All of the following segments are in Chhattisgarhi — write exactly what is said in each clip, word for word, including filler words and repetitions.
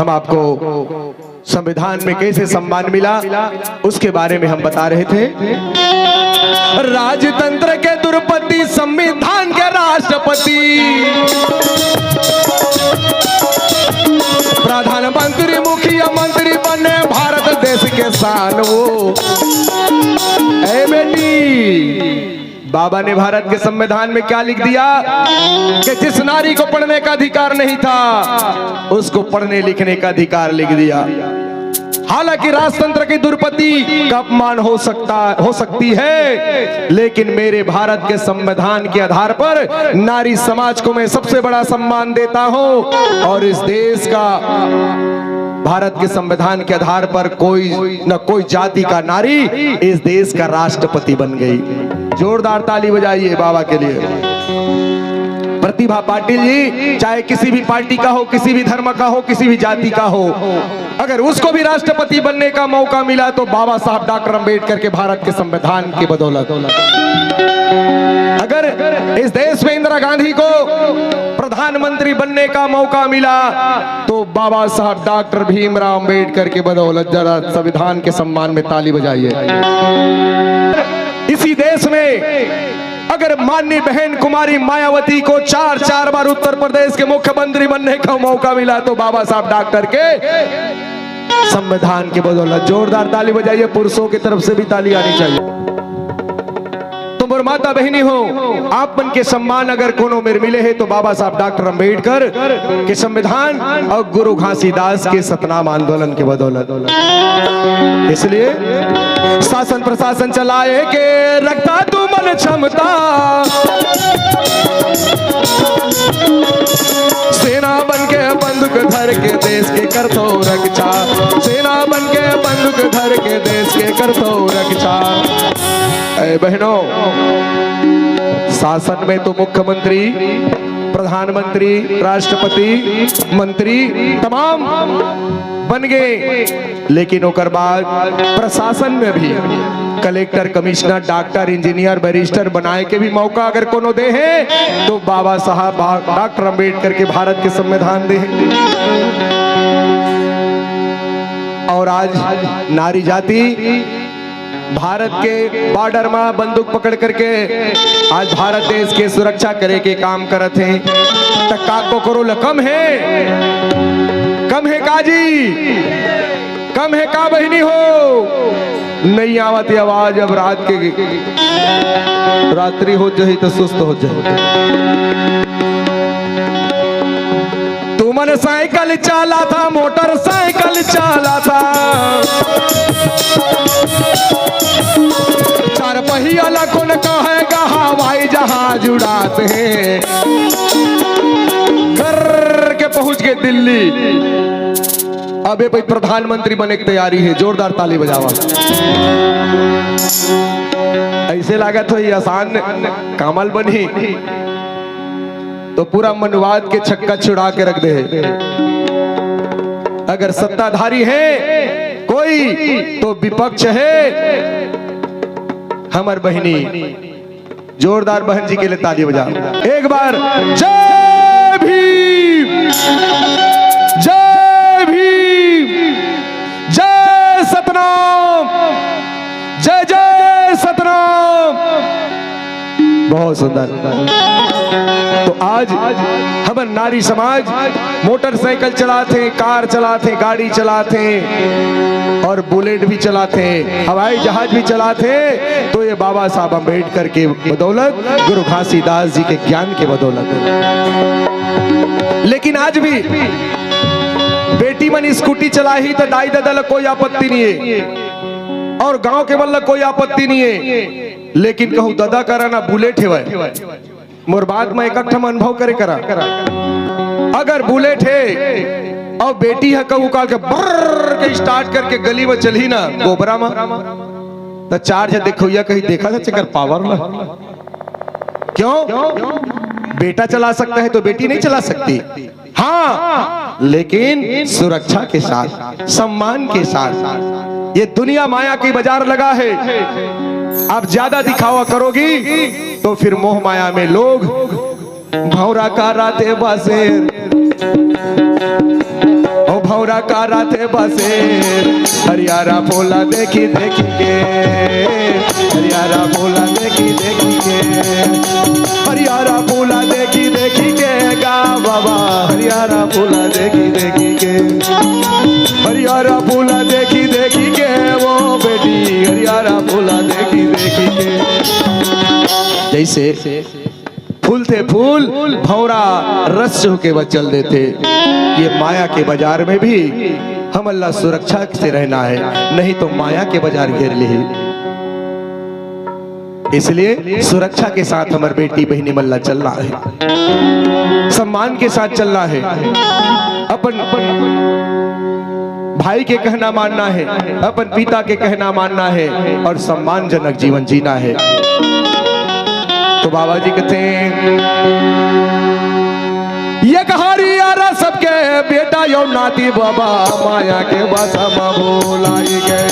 हम आपको संविधान में कैसे सम्मान मिला, उसके बारे में हम बता रहे थे। राजतंत्र के दुरपति, संविधान के राष्ट्रपति, प्रधानमंत्री, मुख्यमंत्री बने भारत देश के शान वो। ए बेटी, बाबा ने भारत के संविधान में क्या लिख दिया कि जिस नारी को पढ़ने का अधिकार नहीं था, उसको पढ़ने लिखने का अधिकार लिख दिया। हालांकि राजतंत्र की दुरपति का अपमान हो सकता, हो सकती है, लेकिन मेरे भारत के संविधान के आधार पर नारी समाज को मैं सबसे बड़ा सम्मान देता हूं। और इस देश का, भारत के संविधान के आधार पर कोई न कोई जाति का नारी इस देश का राष्ट्रपति बन गई। जोरदार ताली बजाइए बाबा के लिए। प्रतिभा पाटिल जी, चाहे किसी भी पार्टी का हो, किसी भी धर्म का हो, किसी भी जाति का हो, अगर उसको भी राष्ट्रपति बनने का मौका मिला तो बाबा साहब डॉक्टर अंबेडकर के भारत के संविधान की बदौलत। अगर इस देश में इंदिरा गांधी को प्रधानमंत्री बनने का मौका मिला तो बाबा साहब डॉक्टर भीमराव अंबेडकर के बदौलत। जरा संविधान के सम्मान में ताली बजाइए। इसी देश में अगर माननीय बहन कुमारी मायावती को चार चार बार उत्तर प्रदेश के मुख्यमंत्री बनने का मौका मिला तो बाबा साहब डॉक्टर के संविधान की बदौलत। जोरदार ताली बजाइए, पुरुषों की तरफ से भी ताली आनी चाहिए। तो मोर माता बहिनी हो, आप मन के सम्मान अगर कोनो मेर मिले हे तो बाबा साहब डॉक्टर अंबेडकर के संविधान और गुरु घासीदास के सतनाम आंदोलन के बदौलत। इसलिए शासन प्रशासन चलाए के रखता तू मन क्षमता, सेना बन के बंदूक धर के देश के करथो रक्षा, सेना बन के बंदूक धर के देश के करथो रक्षा। ए बहनों, शासन में तो मुख्यमंत्री, प्रधानमंत्री, राष्ट्रपति, मंत्री तमाम बन गए, लेकिन ओकर बाद प्रशासन में भी collector, commissioner, doctor, engineer, barrister बनाए के भी मौका अगर कोनो दे हे तो बाबा साहब बा-, डॉक्टर अंबेडकर के भारत के संविधान दे हे। और आज नारी जाति भारत के बॉर्डर में बंदूक पकड़ करके आज भारत देश के सुरक्षा करे के काम करत हे। त का कोकरो ल कम हे? कम हे का जी? कम हे का बहिनी हो? नहीं आवत हे आवाज। अब रात के रात्रि हो जाही त सुस्त हो जाही। तुमन साइकिल चालाथा, मोटरसाइकिल चालाथा, चार पहिया ला कोन कहेगा हवाई जहाज उड़ात हे। घर के पहुंच के दिल्ली, अबे भाई प्रधानमंत्री बने के तैयारी हे, जोरदार ताली बजावा। ऐसे लागत हो ये आसान कामल बनी तो पूरा मनवाद के छक्का छुड़ा के रख दे। अगर सत्ताधारी हे कोई तो विपक्ष हे हमर बहिनी। जोरदार बहन जी के लिए ताली बजा। एक बार जय भीम, जय भीम, जय सतनाम, जय जय सतनाम। बहुत सुंदर। तो आज हमर नारी समाज मोटरसाइकिल चलाथे, कार चलाथे, गाड़ी चलाथे और बुलेट भी चलाथे, हवाई जहाज भी चलाथे, तो ये बाबा साहब अम्बेडकर के बदौलत, गुरु घासीदास जी के ज्ञान के बदौलत। लेकिन आज भी बेटी मन स्कूटी चलाही त दाई ददा ला कोई आपत्ति नहीं हे और गांव के मन ला कोई आपत्ति नहीं हे। लेकिन कहूं ददा करा ना बुलेट हेवय, मोर बात म एक ठन अनुभव करे करा। अगर बुलेट हे अउ बेटी ह कहूं काल के बर्र के स्टार्ट करके गली म चलही ना गोबरा म, त चार झन देखवइया कही, "देखा था चकर पावर ला।" क्यों? बेटा चला सकता है तो बेटी नहीं चला सकती? हाँ, लेकिन सुरक्षा के साथ, सम्मान के साथ। ये दुनिया माया की बाजार लगा है। आप ज्यादा दिखावा करोगी तो फिर मोह माया में लोग भौरा का राते बासेर। ओ भौ- मोरा का राते बसे, हरियारा फूला देखी देखी के, हरियारा फूला देखी देखी के, हरियारा फूला देखी देखी के गा बाबा, हरियारा फूला देखी देखी के, हरियारा फूला देखी देखी के वो बेटी, हरियारा फूला देखी देखी के। जैसे फूल थे फूल, भौरा रस चुह के बचल देथे। ये माया के बाजार में भी हमन ला सुरक्षा से रहना है, नहीं तो माया के बाजार घेर लेही। इसलिए सुरक्षा के साथ हमर बेटी बहिनी मन ला चलना है, सम्मान के साथ चलना है। अपन भाई के कहना मानना है, अपन पिता के कहना मानना है और सम्मानजनक जीवन जीना है। तो बाबा जी कहते हैं, ये कहारी यारा सबके बेटा यो नाती बाबा, माया के बस में भुलाई गए।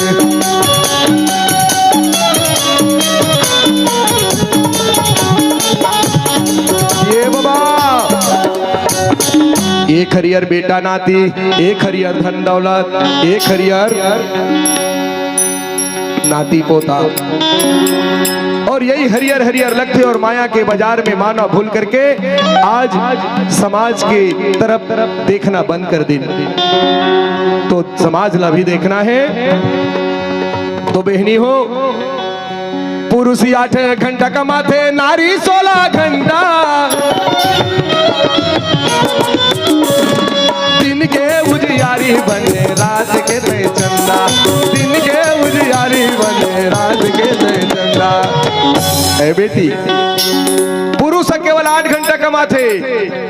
ये बाबा, एक हरियर बेटा नाती, एक हरियर धन दौलत, एक हरियर नाती पोता, और यही हरियर हरियर लगथे और माया के बाजार में मानव भूल करके आज समाज के तरफ देखना बंद कर दिन। तो समाज ला भी देखना है। तो बहनी हो, पुरुष आठ घंटा कमाथे, नारी सोलह घंटा। दिन के उजियारी बने रात के तय चंदा, दिन के उजियारी बने रात के तय चंदा। ए बेटी, पुरुष केवल आठ घंटा कमाथे,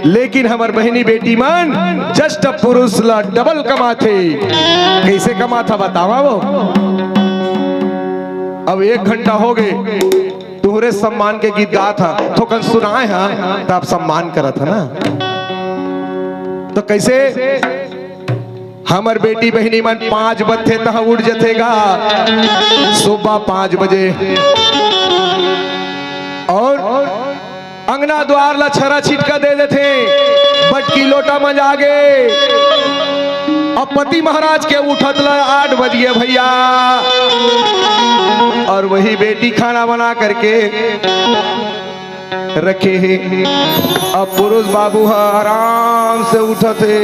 लेकिन हमर बहिनी बेटी मन जस्ट पुरुष ला डबल कमाथे। कैसे कमाथा बतावा वो? अब एक घंटा हो गए, तुहरे सम्मान के गीत गाथा, थोकन सुनाए हा, त आप सम्मान करत हा ना। तो कैसे हमर बेटी बहिनी मन पाँच बजथे तहाँ उठ जथे गा, सुबह पाँच बजे, और अंगना द्वार ला छरा छिटका दे देथे, बटकी लोटा मंजा गे। अब पति महाराज के उठत ला आठ बजिए भैया, और वही बेटी खाना बना करके रखे हे। अब पुरुष बाबू ह आराम से उठत हे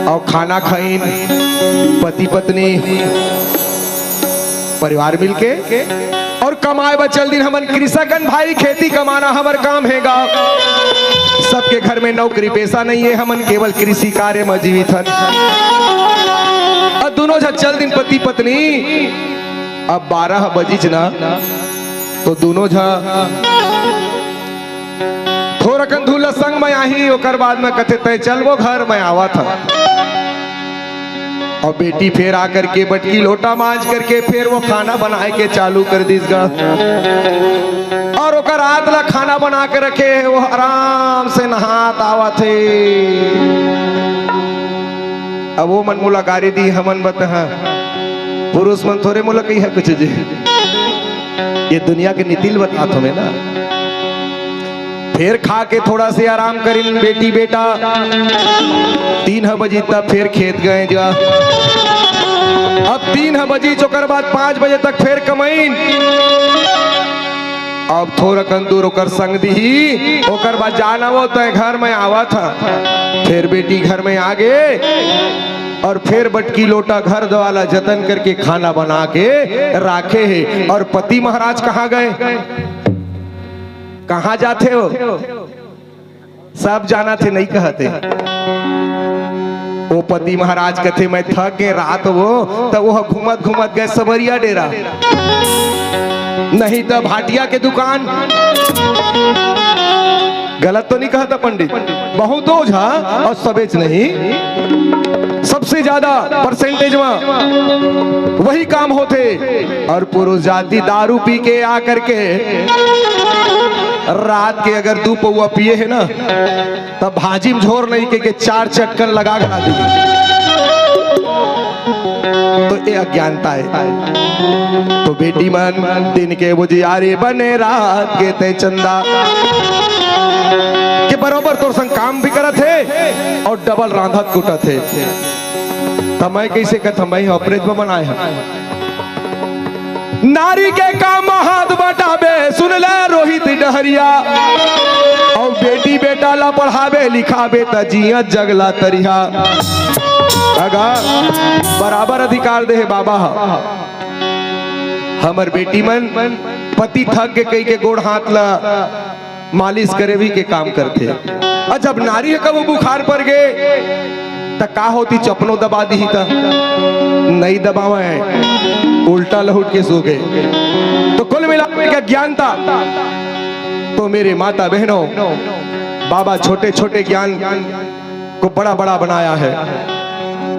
और खाना खाइन, पति पत्नी परिवार मिलके, और कमाए बर चल दिन। हमन कृषकन भाई, खेती कमाना हमर काम हे गा। सबके घर में नौकरी पेशा नहीं है, हमन केवल कृषि कार्य में जीवित हन। और दोनों झन चल दिन पति पत्नी। अब बारह बजिच ना, तो दोनों झन थोरकन धुन ल संग में आही, ओकर बाद में कथे, "तय चल वो घर, मैं आवत हंव।" और बेटी फेर आकर के बटकी लोटा मांज करके फेर वो खाना बनाए के चालू कर दिस गा। और ओकर आत ला खाना बना के रखे हे, वो आराम से नहात आवत हे। अब वो मन मोला गारी दी, हमन बतहा, पुरुष मन थोरे मोला कही है कुछ जी। ये दुनिया के नीति ल बतात हमें ना। फेर खा के थोड़ा से आराम करिन बेटी बेटा, तीन ह बजी तब फेर खेत गए जा। अब तीन ह बजी, ओकर बाद पाँच बजे तक फेर कमाइन। अब थोरकन दूर ओकर संग दिही, ओकर बाद जाना वो तय घर में आवत ह। फेर बेटी घर में आ गे और फेर बटकी लोटा घर वाला जतन करके खाना बना के राखे हे। और पति महाराज कहाँ गए? कहाँ जाथे हो? सब जानथे, नहीं कहथे। ओ पति महाराज कथे, "मैं थक गे रात वो," त वो घूमत घूमत गए सबरिया डेरा, नहीं त भाटिया के दुकान। गलत तो नहीं कहता पंडित, बहुत ओझा और सबेच नहीं, सबसे ज्यादा परसेंटेज में वही काम होथे। और पुरुष जाति दारू पी के आ करके रात के अगर दू पौवा पिए हे ना, तब भाजी में झोर नहीं के, के चार चटकन लगा घला दी। तो ये अज्ञानता है। तो बेटी मन, दिन के उजियारी बने रात के तय चंदा, के बरोबर तोर संग काम भी करत हे डबल रांधत कुटत हे। त मैं कइसे कथंव, मैं ह अपरेज म बनाए हंव। नारी के काम म हाथ बटाबे, सुन ले रोहित डहरिया। अउ बेटी बेटा ला पढ़ाबे लिखाबे त जियत जग ला तरिहा। अगा बराबर अधिकार दे हे बाबा ह। हमर बेटी मन पति थक गे कहिके गोड़ हाथ ला मालिश करे भी के काम करथे। अउ जब नारी ह कभू बुखार पर गे, त का होती, चपनो दबा दीही त? नइ दबावय, उल्टा लहुट के सो गे। तो कुल मिला के अज्ञानता। तो मेरे माता बहनों, बाबा छोटे छोटे ज्ञान को बड़ा बड़ा बनाया है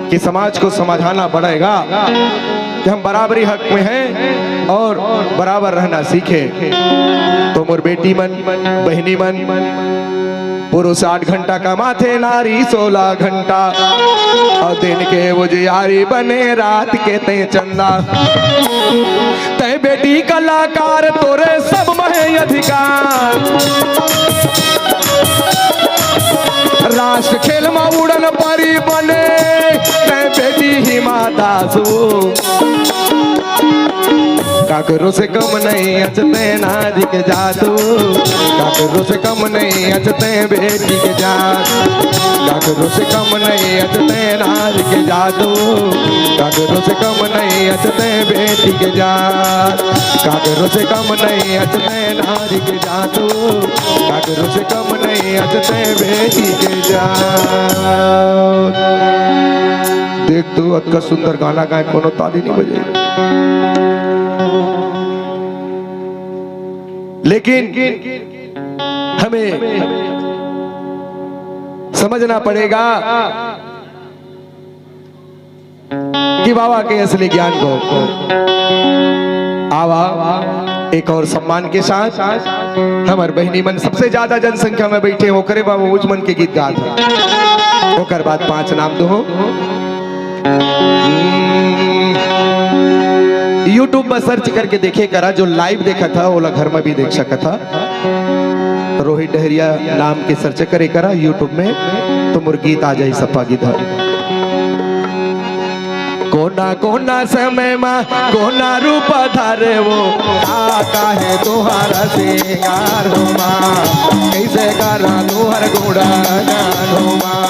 कि समाज को समझाना पड़ेगा कि हम बराबरी हक में हैं और बराबर रहना सीखें। तो मोर बेटी मन, बहिनी मन, पुरुष आठ घंटा कमाथे, नारी सोलह घंटा, अउ दिन के उजियारी बने, रात के तैं चंदा। तैं बेटी कलाकार, तोरे सब म हे अधिकार। राष्ट्र खेल म उड़न परी बने, तैं बेटी हिमा दास ओ। काकरो से कम नइ अच तैं नारी के जात ओ, काकरो से कम नइ अच तैं बेटी के जात। काकरो से कम नइ अच तैं नारी के जात ओ, काकरो से कम नइ अच तैं बेटी के जात। काकरो से कम नइ अच तैं नारी के जात ओ, काकरो से कम नइ अच तैं बेटी के जात। देख तो, अतका सुंदर गाना गाए, कोनो ताली नइ बजे। लेकिन हमें समझना पड़ेगा कि बाबा के असली ज्ञान को। आवा, एक और सम्मान के साथ हमर बहिनी मन सबसे ज्यादा जनसंख्या में बैठे हो, करे बाबा उच मन के गीत गात हे। ओकर बाद पांच नाम दो। YouTube में सर्च करके देखे करा, जो लाइव देखत हे, ओला घर में भी देख सकत हे। रोहित डहरिया नाम के सर्च करे करा YouTube में, तो मोर गीत आ जाही, सप्पा गीत ह। कोना कोना समय मा कोना रूप धारे वो, का का हे तुंहर सिंगार हो माँ, कइसे करा तुंहर गुणगान हो माँ।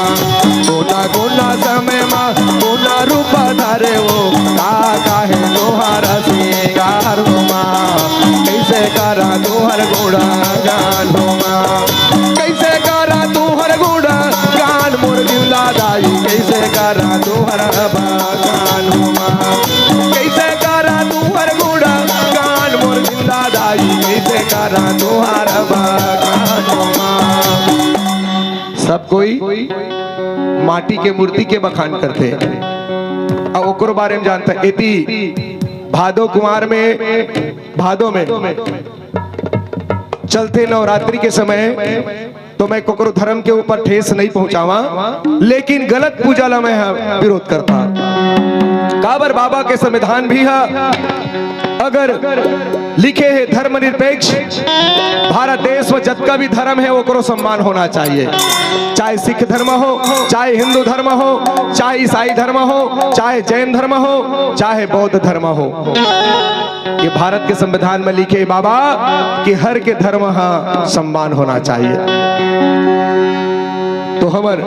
कोना कोना समय मा कोना रूप धारे वो, का का हे तुंहर सिंगार हो माँ, कइसे करा तुंहर गुणगान हो माँ। कइसे करा तुंहर गुणगान मोर बिमला दाई, कइसे करा तुंहर बखान हो माँ। कइसे करा तुंहर गुणगान मोर बिमला दाई, कइसे करा तुंहर बखान हो माँ। सब कोई माटी के मूर्ति के बखान करथे, अउ ओकरो बारे में जानथे। एती भादो कुंवार में, भादो में चलथे नवरात्रि के समय, तो मैं कोकरो धर्म के ऊपर ठेस नहीं पहुंचावा, लेकिन गलत पूजा ला मैं ह विरोध करता। काबर बाबा के संविधान भी है, अगर लिखे हे धर्मनिरपेक्ष, भारत देश में जतका भी धर्म है ओकरो सम्मान होना चाहिए, चाहे सिख धर्म हो, चाहे हिंदू धर्म हो, चाहे ईसाई धर्म हो, चाहे जैन धर्म हो, चाहे बौद्ध धर्म हो। ये भारत के संविधान में लिखे बाबा कि हर के धर्म हा सम्मान होना चाहिए। तो हमर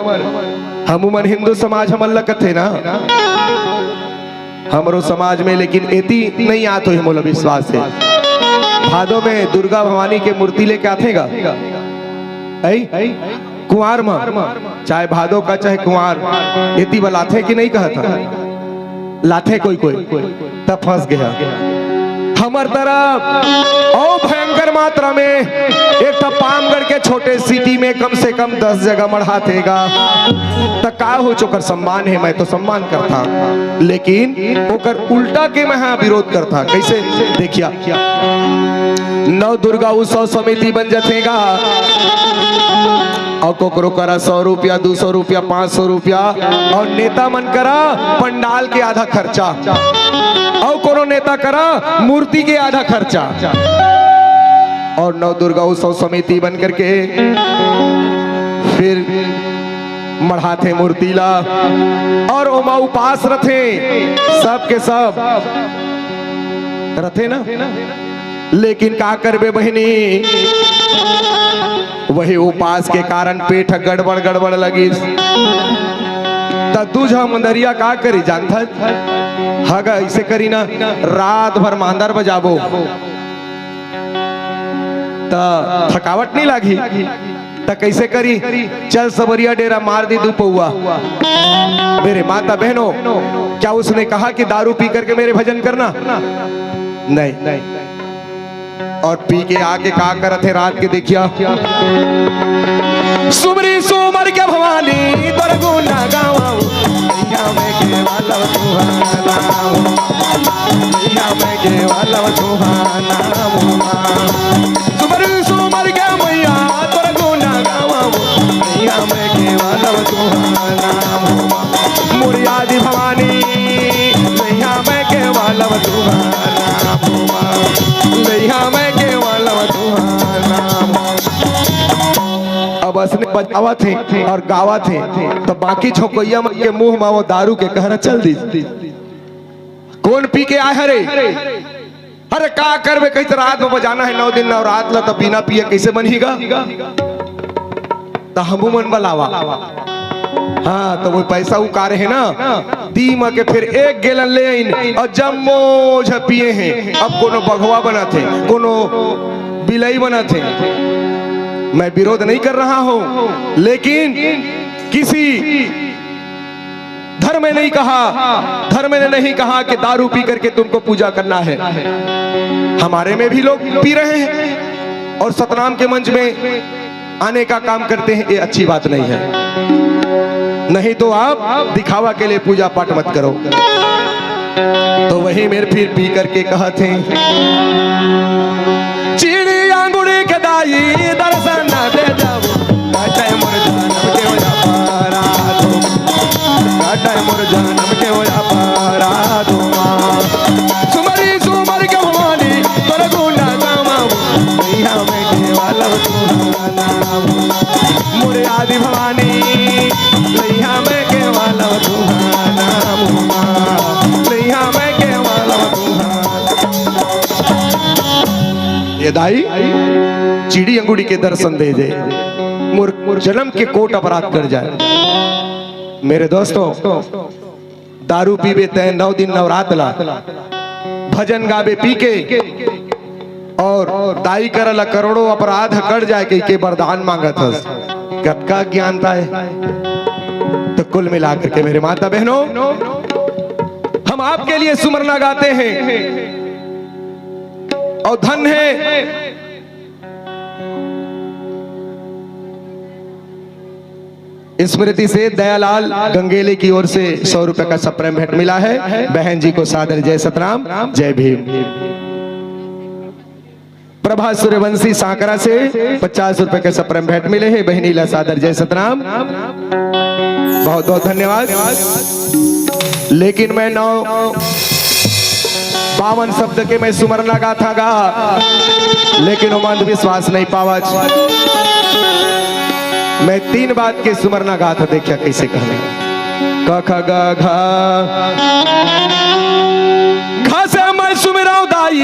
हमू मन हिंदू समाज हमन ल कथे ना, हमरो समाज में, लेकिन एती नहीं आत होही, मोला विश्वास हे। भादो में दुर्गा भवानी के मूर्ति लेके आथे गा, ऐ? कुंवार म, चाहे भादो का चाहे कुंवार, एती बर लाथे कि नहीं कहत ह? लाथे कोई कोई, त फंस गया। हमर तरफ अउ भयंकर मात्रा में एक ठा पामगढ़ के छोटे सिटी में कम से कम दस जगह मढ़ाथे गा, त का हो, ओकर सम्मान हे, मैं तो सम्मान करथा, लेकिन ओकर उल्टा के मैं हा विरोध करथा। कइसे? देखिया, नवदुर्गा उत्सव समिति बन जाथे गा, अउ कोकरो करा सौ रुपया, दू सौ रुपया, पाँच सौ रुपया, अउ नेता मन करा पंडाल के आधा खर्चा, अउ कोनो नेता करा मूर्ति के आधा खर्चा, अउ नवदुर्गा उत्सव समिति बन करके फिर मढ़ाथे मूर्ति ला और ओमा उपास रथे, सब के सब रथे ना। लेकिन का करबे बहिनी, वही उपास के कारण पेट ह गड़बड़ गड़बड़ लगिस। त दू झन मंदरिया का करी जानथस? हगा ऐसे करी ना, रात भर मांदर बजाबो त थकावट नहीं लागी। त कैसे करी? चल सबरिया डेरा मार दी दू पौआ। मेरे माता बहनों, क्या उसने कहा कि दारू पी करके मेरे भजन करना? नहीं। और पी के आके का करत हे रात के, देखिया। सुमरी सुमर के भवानी तोर गुना गावँ, मैया मैं के वाला तुहाना हो, मैया मैं के वाला तुहाना हो। सुमरी सुमर के मैया तोर गुना गावँ, मैया मैं के वाला तुहाना हो। मोर आदि भवानी, मैया मैं के वाला तुहाना हो। मैया मैं के वाला तुहाना हो। अब असने बजावत हे और गावत हे, त बाकी छोकइया मन के मुंह म वो दारू के कहरा चल दिस। कोन पी के आय हरे? अरे का करबे, कहिथे रात म बजाना हे, नौ दिन नवरात ला, त बिना पिए कैसे बनही गा? त हमू मन बलावा। हाँ, त वो पैसा उकारे हे ना, दीमा के फिर एक गैलन ले आइन और जम्मो झ पिए हे। अब कोनो बघवा बनत हे, कोनो बिलई बनत हे। मैं विरोध नहीं कर रहा हूँ, लेकिन किसी धर्म ने नहीं कहा, धर्म ने नहीं कहा कि दारू पी करके तुमको पूजा करना है। हमारे में भी लोग पी रहे हैं और सतनाम के मंच में आने का काम करते हैं, ये अच्छी बात नहीं है। नहीं तो आप दिखावा के लिए पूजा पाठ मत करो। तो वही मेर फिर पी करके कहत हे, चिड़ी आंगुरी के दाई दर्शन दे जाओ, काटे मोर जन्म के होया पारा दो, काटे मोर जन्म के होया पारा दो माँ। सुमरी सुमर के भवानी तोर गुना गावा, मैया मैं के वाला तुहाना हो। मोरे आदि भवानी, मैया मैं के वाला तुहाना हो माँ, मैया मैं के वाला तुहाना। ये दाई चिड़ी अंगुड़ी के दर्शन दे दे, मोर, मोर जन्म के कोट अपराध कर जाए। मेरे दोस्तों, दारू पीबे तै नौ दिन नवरात ला, भजन गाबे पी के, और दाई करा ला करोड़ों अपराध कट जाए कहिके वरदान मांगत हस। कतका ज्ञानता हे। तो कुल मिलाकर के मेरे माता बहनों, हम आपके लिए सुमरना गाते हैं और धन्य है स्मृति से दयालाल गंगेले की ओर से सौ रुपए का सप्रेम भेंट मिला है। बहन जी को सादर जय सतनाम, जय भीम। प्रभा सूर्यवंशी सांकरा से पचास रुपए के सप्रेम भेंट मिले हे। बहिनी ला सादर जय सतनाम, बहुत बहुत धन्यवाद। लेकिन मैं नौ बावन शब्द के मैं सुमरना गाथा गा, लेकिन ओमा अंधविश्वास नहीं पावच। मैं तीन बात के सुमरना गाथा, देखिया कैसे कहना। क ख ग घ। घ से मैं सुमिरँव दाई,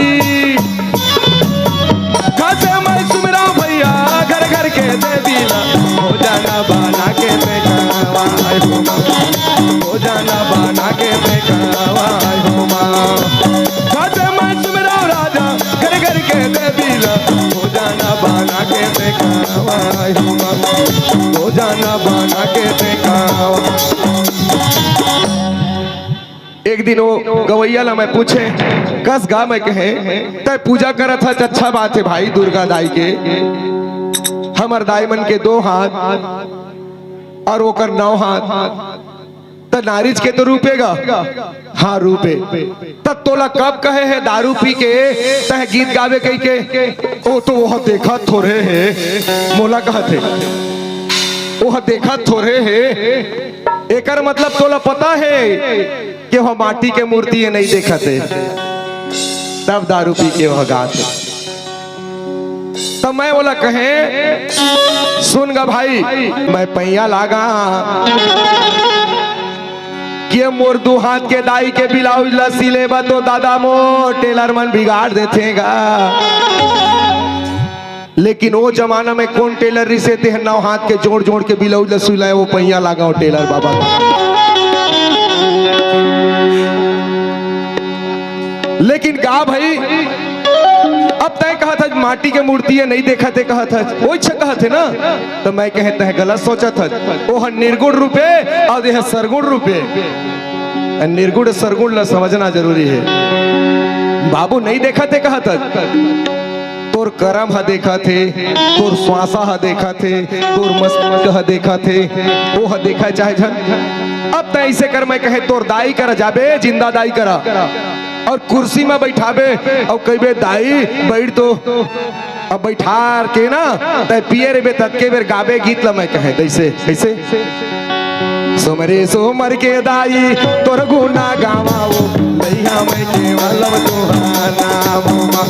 घ से मैं सुमिरँव भैया, घर घर के देवी ला भोजन बना के मैं खवाय हो माँ, भोजन बना के मैं खवाय हो माँ। घ से मैं सुमिरँव राजा, घर घर के देवी ला भोजन बना के मैं खवाय हो माँ, भोजन बना के मैं खवाय। एक दिन वो गवैया ला मैं पूछें, कस गा? मैं कहें, तैं पूजा करत हस, अच्छा बात हे भाई, दुर्गा दाई के। हमर दाई मन के दो हाथ और ओकर नौ हाथ, त नारिज के तो रूप हे गा। हाँ, रूप हे। त तोला कब कहे हे दारू पी के तैं गीत गाबे कहिके? ओ तो ओह देखत थोरे हे, मोला कहत हे, ओह देखत थोरे हे। एकर मतलब तोला पता हे कि ओह माटी के मूर्ति हे, नहीं देखत हे, तब दारू पी के ओह गात हे। त मैं ओला कहें, सुन गा भाई, मैं पइया लागा कि ये मोर दू हाथ के दाई के ब्लाउज ला सिले बर तो दादा मोर टेलर मन बिगाड़ देथे गा। लेकिन वो जमाना में कोन टेलर रिहिसे, तेह नौ हाथ के जोड़ जोड़ के ब्लाउज ला सिलाय, वो पइया लागा वो टेलर बाबा का। लेकिन गा भाई, अब तैं कहत हस माटी के मूर्ति हे, नइ देखत हे कहत हस, ओइछ कहत हे ना, त मैं कहें तैं गलत सोचत हस। ओह निर्गुण रूपे अउ एह सरगुण रूपे। निर्गुण सरगुण ला समझना जरूरी हे। बाबू नइ देखत हे कहत हस, तोर करम ह देखत हे, तोर श्वासा ह देखत हे, तोर मस्तिष्क ह देखत हे, ओह देखय चाहे झन। अब तैं अइसे कर, मैं कहें तोर दाई करा जाबे, जिंदा दाई करा, अउ कुर्सी म बइठाबे अउ कहिबे, "दाई बइठ तो।" अब बइठार के ना तैं पिए रहिबे, ततके बेर गाबे गीत ला, मैं कहें तइसे, कइसे? सुमरी सुमर के दाई तोर गुना गावा वो, लइहा मैं केवलम तुहार नाम होमा,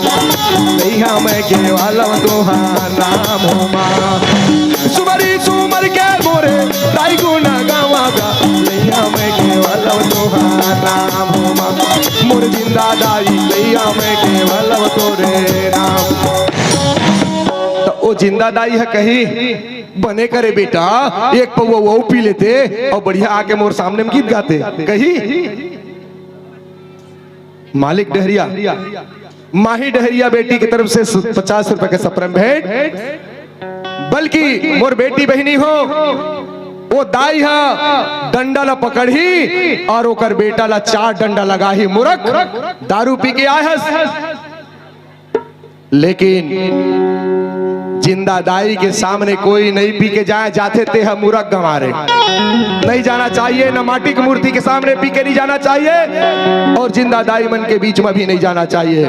लइहा मैं केवलम तुहार नाम होमा। सुमरी सुमर के मोरे दाई गुना गावा गा, लइहा मैं केवलम तुहार नाम होमा, मोर जिंदा दाई, लइहा मैं केवलम तोरे नाम। त ओ जिंदा दाई ह कही, "बने करे बेटा, एक पउवा वो पी लेते अउ बढ़िया आके मोर सामने म गीत गाते।" कही, मालिक डहरिया, माही डहरिया बेटी के तरफ से सु-, पचास रुपए के सप्रेम भेंट। बल्कि मोर बेटी बहिनी हो, वो दाई ह डंडा ला पकड़ही अउ ओकर बेटा ला चार डंडा लगाही, "मूरख, दारू पी के आय हस।" लेकिन जिंदा दाई के सामने कोई नइ पी के जाय, जाथे तेह मूरख गंवारे। नइ जाना चाहिए, न माटी के मूर्ति के सामने पी के नइ जाना चाहिए, अउ जिंदा दाई मन के बीच म भी नइ जाना चाहिए।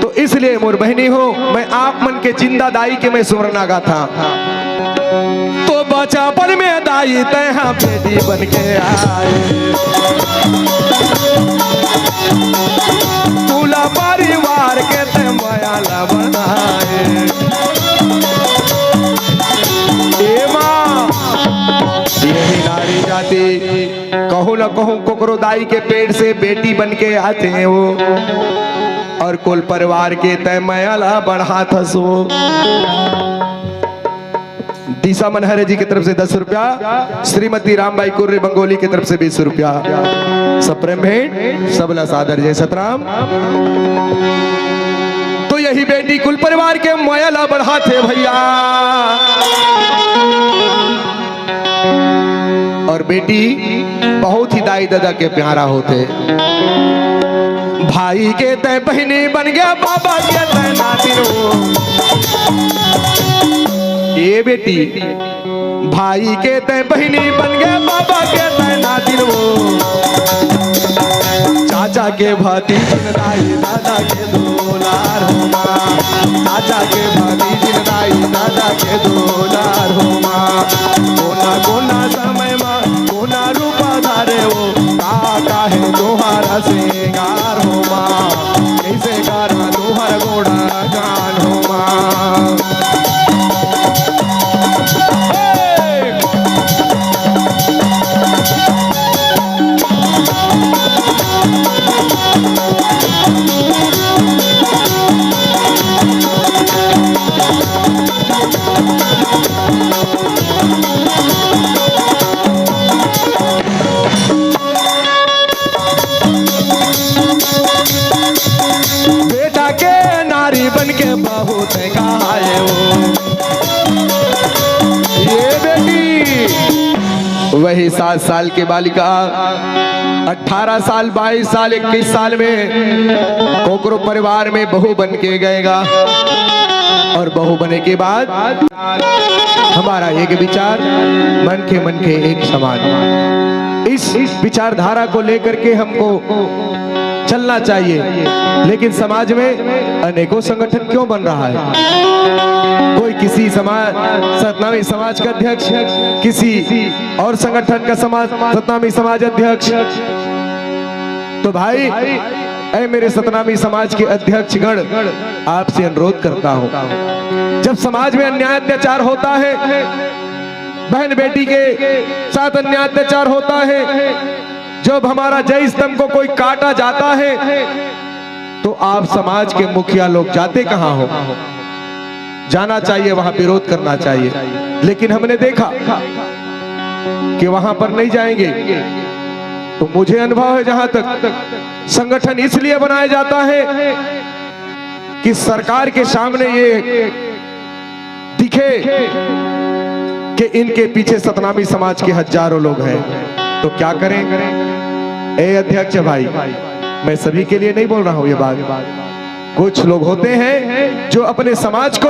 तो इसलिए मोर बहिनी हो, मैं आप मन के जिंदा दाई के मैं सुमरना गाथा। तो बचपन में दाई तैं हा बेटी बन के आए, कुला परिवार के तैं मया ला बनाए। ए माँ, यही नारी जाति कहूँ न कहूँ कोकरो दाई के पेट से बेटी बन के आथे वो, अउ कुल परिवार के तैं मया ला बढ़ाथस वो। दिशा मनहरे जी की तरफ से दस रुपया, श्रीमती रामबाई कुर्रे बंगोली की तरफ से बीस रुपया। सप्रेम भेंट, सबला सादर जय सतराम। तो यही बेटी कुल परिवार के मया ला बढ़ाथे भइया। अउ बेटी बहुत ही दाई ददा के प्यारा होथे। भाई के तैं बहिनी बन गे, बाबा के तैं नातिन हो। ए बेटी, भाई के तैं बहिनी बन गे, बाबा के तैं नातिन हो। चाचा के भतीजिन दाई ददा के दुलार हो माँ। चाचा के भतीजिन दाई ददा के दुलार हो माँ। कोना कोना समय मा कोना रूपा धारे वो, का काहे तुहार सिंगार हो माँ। कइसे करा तुहार गुणगान हो माँ। बेटा के नारी बन के बहुत कहाए हो। ये बेटी, वही सात साल के बालिका अठारह साल, बाईस साल, इक्कीस साल में कोकरो परिवार में बहू बन के गएगा। अउ बहू बने के बाद हमारा एक विचार, मन के मन के एक समाज। इस विचारधारा को लेकर के हमको चलना चाहिए। लेकिन समाज में अनेकों संगठन क्यों बन रहा है? कोई किसी समाज, सतनामी समाज का अध्यक्ष, किसी और संगठन का समाज, सतनामी समाज अध्यक्ष। तो भाई, ऐ मेरे सतनामी समाज के अध्यक्षगण, आपसे अनुरोध करता हूँ, जब समाज में अन्याय अत्याचार होता है, बहन बेटी के साथ अन्याय अत्याचार होता है, जब हमारा जय स्तंभ को कोई काटा जाता है, तो आप समाज के मुखिया लोग जाते कहाँ हो? जाना चाहिए, वहां विरोध करना चाहिए, लेकिन हमने देखा कि वहां पर नहीं जाएंगे। तो मुझे अनुभव है, जहां तक संगठन इसलिए बनाया जाता है कि सरकार के सामने ये दिखे कि इनके पीछे सतनामी समाज के हजारों लोग हैं। तो क्या करें? ए अध्यक्ष भाई, मैं सभी के लिए नहीं बोल रहा हूं ये बात। कुछ लोग होते हैं जो अपने समाज को,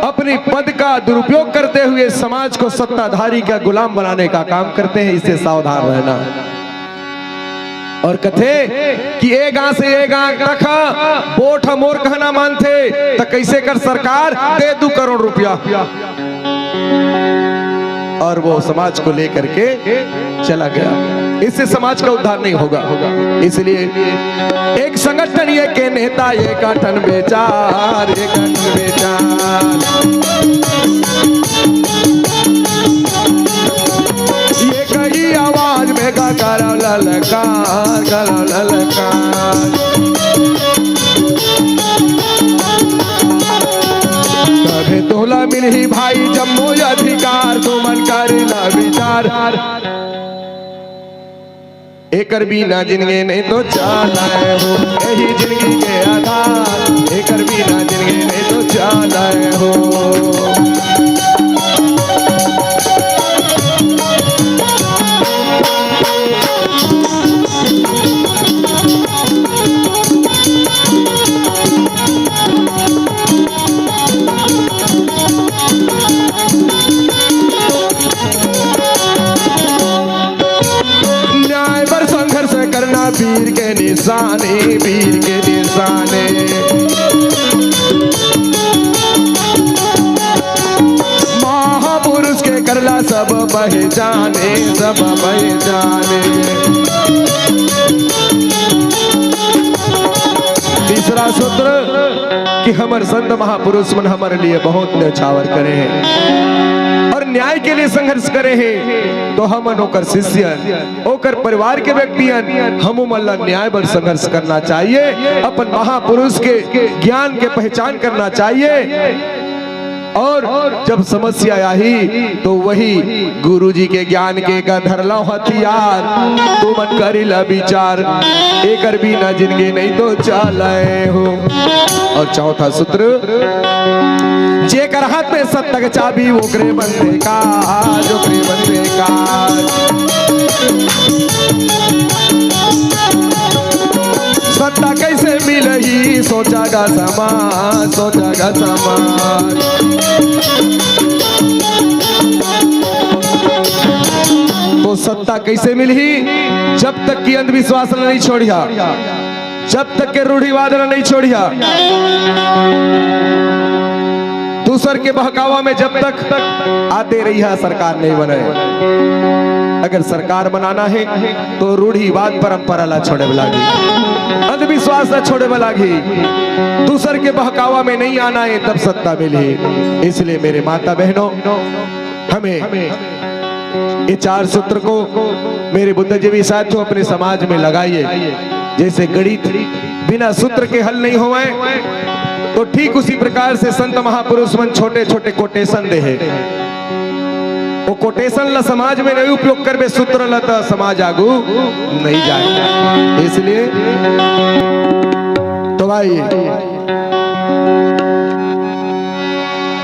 अपनी पद का दुरुपयोग करते हुए समाज को सत्ताधारी का गुलाम बनाने का काम करते हैं। इससे सावधान रहना। और कथे कि ए गांव से ए गांव तक हा, वोट हा मोर कहना मानथे, त कैसे कर सरकार दे दू करोड़ रुपया। और वो समाज को लेकर के चला गया। इससे समाज का उद्धार नहीं होगा। इसलिए एक संगठन ये के नेता, ये गठन विचार, ये गठन विचार, ये कही आवाज में का करो ललकार, करो ललकार। तभे तोला मिलही भाई जम्मो अधिकार, तुमन करी ला विचार। एकर बिना जिंदगी नहीं तो चालय हो, यही जिंदगी के आधार। एकर बिना जिंदगी नहीं तो चालय हो। न्याय बर संघर्ष करना वीर के निशानी, वीर के निशानी। महापुरुष के करला सब पहचाने, सब पहचाने। तीसरा सूत्र कि हमर संत महापुरुष मन हमर लिए बहुत न्यौछावर करे हैं और न्याय के लिए संघर्ष करे हैं, तो हमन ओकर शिष्य, ओकर परिवार के व्यक्तियन, हमू मन ला न्याय बर संघर्ष करना चाहिए, अपन महापुरुष के ज्ञान के पहचान करना चाहिए। और जब समस्या आही, तो वही गुरु जी के ज्ञान के का धरला हथियार, तुमन करी ला विचार, एकर बिना जिंदगी नहीं तो चालय हो। और चौथा सूत्र, जेकर हाथ में सत्ता के चाबी, ओकरे बनथे काज, ओकरे बनथे काज। सत्ता कैसे मिलही, सोचा गा समाज, सोचा गा समाज। तो सत्ता कैसे मिलही? जब तक कि अंधविश्वास ला नहीं छोड़िहा, जब तक के रूढ़िवाद ला नहीं छोड़िहा, दूसर के बहकावा में जब तक आते रहिहा, सरकार नहीं बने। अगर सरकार बनाना है, तो रूढ़िवाद परंपरा ला छोड़े बर लागही, अंधविश्वास ला छोड़े बर लागही, दूसर के बहकावा में नहीं आना है, तब सत्ता मिलही। इसलिए मेरे माता बहनों, हमें ये चार सूत्र को मेरे बुद्धिजीवी साथियों अपने समाज में लगाइए। जैसे गणित बिना सूत्र के हल नहीं होवय, तो ठीक उसी प्रकार से संत महापुरुष मन छोटे छोटे कोटेशन दे हे। वो कोटेशन ला समाज में नहीं उपयोग करबे सूत्र ला, तो समाज आगू नहीं जाए। इसलिए तो भाई,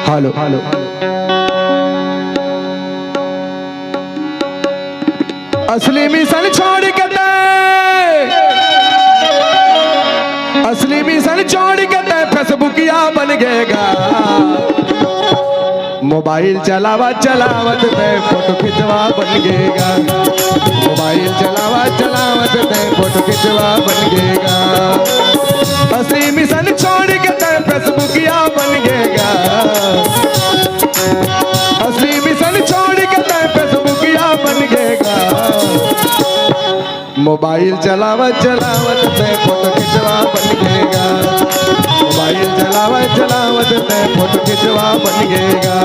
हेलो, हेलो। असली मिशन छोड़ के तैं, असली मिशन छोड़ के तैं फेसबुकिया बन गेगा। मोबाइल चलावत चलावत तैं फोटो खिंचवा बन गेगा। मोबाइल चलावत चलावत तैं फोटो खिंचवा बन गेगा। असली मिशन छोड़ के तैं फेसबुकिया बन गेगा। असली मिशन छोड़ के तैं फेसबुकिया बन गेगा। मोबाइल चलावत चलावत तैं फोटो खिंचवा बन गे गा। मोबाइल चलावत चलावत तैं फोटो खिंचवा बन गे गा।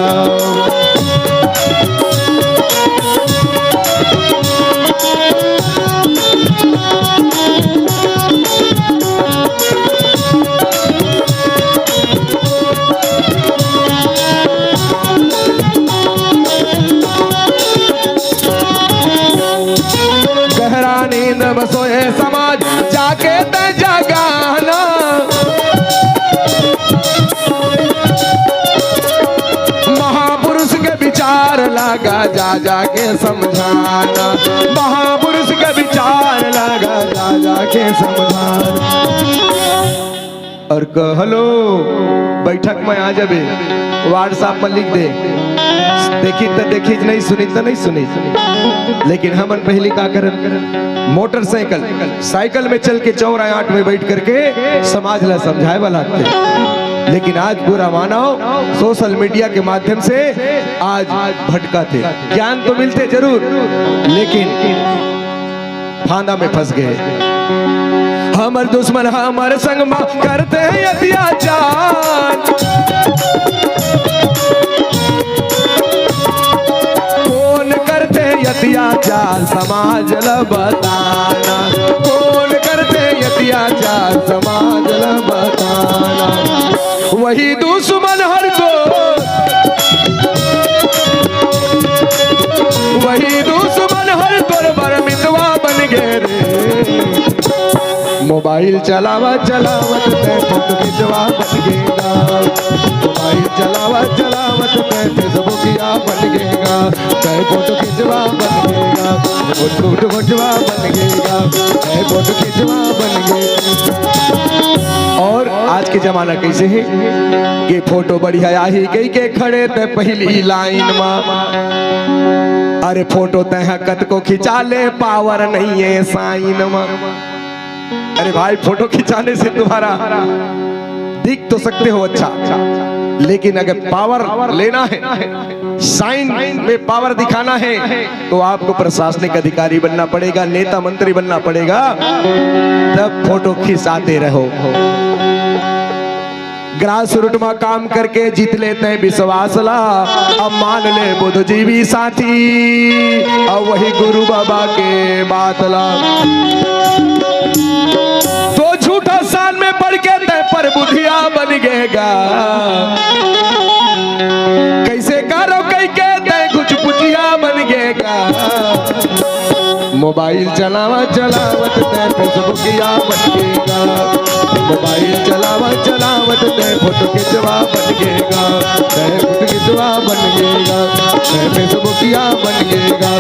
गहरा नींद में सोए समाज, जाके तैं जगाना। महापुरुष के विचार ला गा, जा जाके समझाना। महापुरुष के विचार ला गा, जा जाके समझाना। अउ कह लो, बैठक में आ जाबे, WhatsApp में लिख दे, देखिस त देखिस, नहीं सुनिस त नहीं सुनिस। लेकिन हमन पहिली का करन, मोटरसाइकिल, साइकिल में चल के चौराहा आठ में बैठ करके समाज ला समझाए वाला थे। लेकिन आज बुरा मानो, सोशल मीडिया के माध्यम से आज भटकथे। ज्ञान तो मिलथे जरूर, लेकिन फांदा में फंस गे। हमर दुश्मन हमर संग म करथे अत्याचार। कोन करथे अत्याचार, समाज ल बताना। कोन करथे अत्याचार, समाज ल बताना। वही दुश्मन हर तो, वही दुश्मन हर तोर बर मितवा बन गे रे। मोबाइल चलावत चलावत तैं फोटो खिंचवा बन गे गा। मोबाइल चलावत चलावत तैं Facebookiya बन गे गा। तैं फोटो खिंचवा बन गे गा। फोटो खिंचवा बन गे गा। तैं फोटो खिंचवा बन गे। अउ आज के जमाना कइसे हे कि फोटो बढ़िया आही कहिके खड़े तैं पहिली लाइन म। अरे फोटो तैं ह कतको खिंचा ले, पावर नहीं हे साइन म। अरे भाई, फोटो खिंचाने से तुम्हारा दिख तो सकते हो अच्छा, लेकिन अगर पावर लेना है, साइन में पावर दिखाना है, तो आपको प्रशासनिक अधिकारी बनना पड़ेगा, नेता मंत्री बनना पड़ेगा, तब फोटो खिंचाते रहो। ग्रास रूट म काम करके जीत ले तैं विश्वास ला, अब मान ले बुद्धिजीवी साथी, अउ वही गुरु बाबा के बात ला। तो झूठा शान में पड़ के तैं परबुधिया बन गे गा। कइसे करो कहिके तैं कुछ पुछिया बन गे गा। मोबाइल चलावत चलावत तैं Facebookiya बन गे गा। मोबाइल चलावत चलावत तैं फोटो खिंचवा बन गे गा। तैं फोटो खिंचवा बन गे गा। तैं Facebookiya बन गे गा।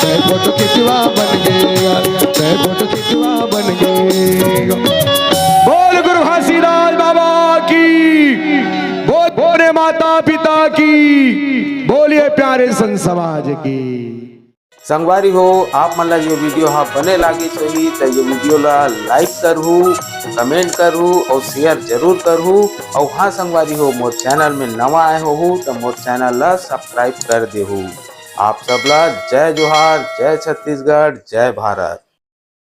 तैं फोटो खिंचवा बन गे गा। तैं फोटो खिंचवा बन गे गा। बोल गुरु घासीदास बाबा की, बोल बोले माता पिता की, बोलिए प्यारे संत समाज की। संगवारी हो, आप मन ला ये वीडियो हा बने लागिस होही त ये वीडियो ला like करहू, comment करहू अउ share जरूर करहू। अउ हाँ संगवारी हो, मोर channel में नवा आए होहू त मोर channel ला subscribe कर देहू। आप सब ला जय जोहार, जय छत्तीसगढ़, जय भारत।